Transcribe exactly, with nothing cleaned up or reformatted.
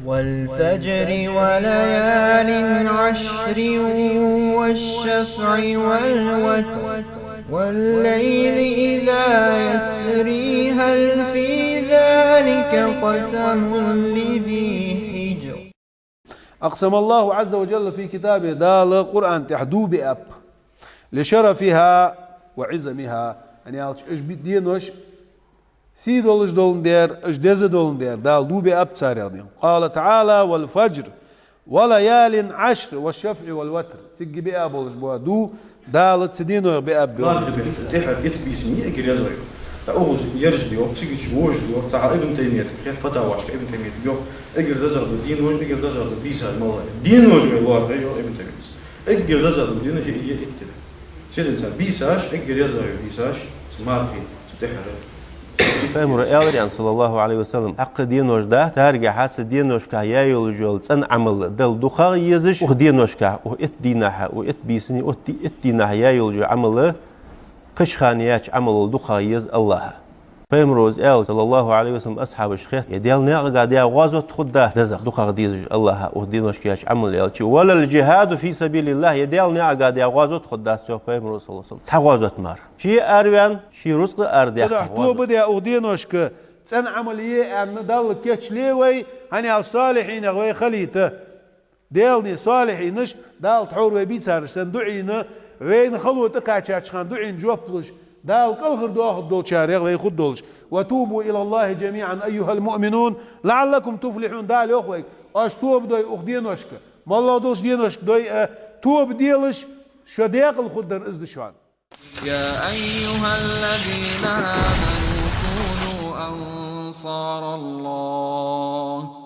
والفجر وليال عشر والشفع والوتر والليل إذا يسر هل في ذلك قسم لذي حجر. أقسم الله عز وجل في كتابه, Дала Къуръан тӀа дув биаб, لشرفها وعظمها, хӀана аьлча уж би-, денош сий долаш доландаь, уж деза доландаь, Дала дув биаб царех ден. قال تعالى: والفجر وليال عشر والشفع والوتر. Цига биа болаш бола дув Дала цу денойх биаб йоах. Мархий бетта тӀехьара итт бийса ма йий эггара езагӀа йола. ТӀаккха укхаза ераш да йоах, цигача вожаш да йоах, цхьа Ибн Таймията, кхет фатавашка Ибн Таймията йоах, эггара дезагӀа да денош, эггара дезагӀа да бийсаш мала. Денош вай лоархӀе йоах Ибн Таймияс. Эггара дезагӀа да денош е итт да. Цудухьа бийсаш, эггара езагӀа йола бийсаш, цу мархий, цу тӀехьара. Пайхамара аьлар аьнна, صلى الله عليه وسلم, хьакха денош да, царгахьа цу деношкахь яь йолаш йола цӀена Ӏамал Далла дукхагӀа езаш, укх деношкахь, укх итт дийнахьа, укх итт бийсанна, укх ди-, итт дийнахьа яь йолаш йола Ӏамал, кхыча хана яьча Ӏамалал дукхагӀа еза АллахӀа. Пайхамара аьлар, صلى الله عليه وسلم, асхьабаша хет: «Е Даьла наькъагахьа даь гӀазот хургдац дезагӀа дукхагӀа дезаш АллахӀа укх деношка яьча Ӏамалал?» аьлча, «ولا الجهاد في سبيل الله», е Даьла наькъагахьа даь гӀазот хургдац, йоах Пайхамара, صلى الله عليه وسلم. Цхьа гӀазот мара. Ше араваьнна, ший рузкъа арадаьккха гӀазот. Тоба даь укх деношка цӀена Ӏамал е аьнна, Далла кийчле вай, хӀана аьлча салихӀинех вай хилийта. Даьланий салихӀинаш, Дала тхьовра вай бийцараш санна дуӀайна, вайна хало тӀакхаьчача хана дуӀайна жоп луш, Дала кӀалхардоахаргдолча чарех вай хургдолаш. «وتوبوا إلى الله جميعا أيها المؤمنون لعلكم تفلحون», Дала йоах вайга, оаш тоба дой укх деношка, моллагӀа долча деношка дой а, тоба делаш, шо декъала хургдар из да шоана. يا أيها الذين آمنوا كونوا أنصار الله.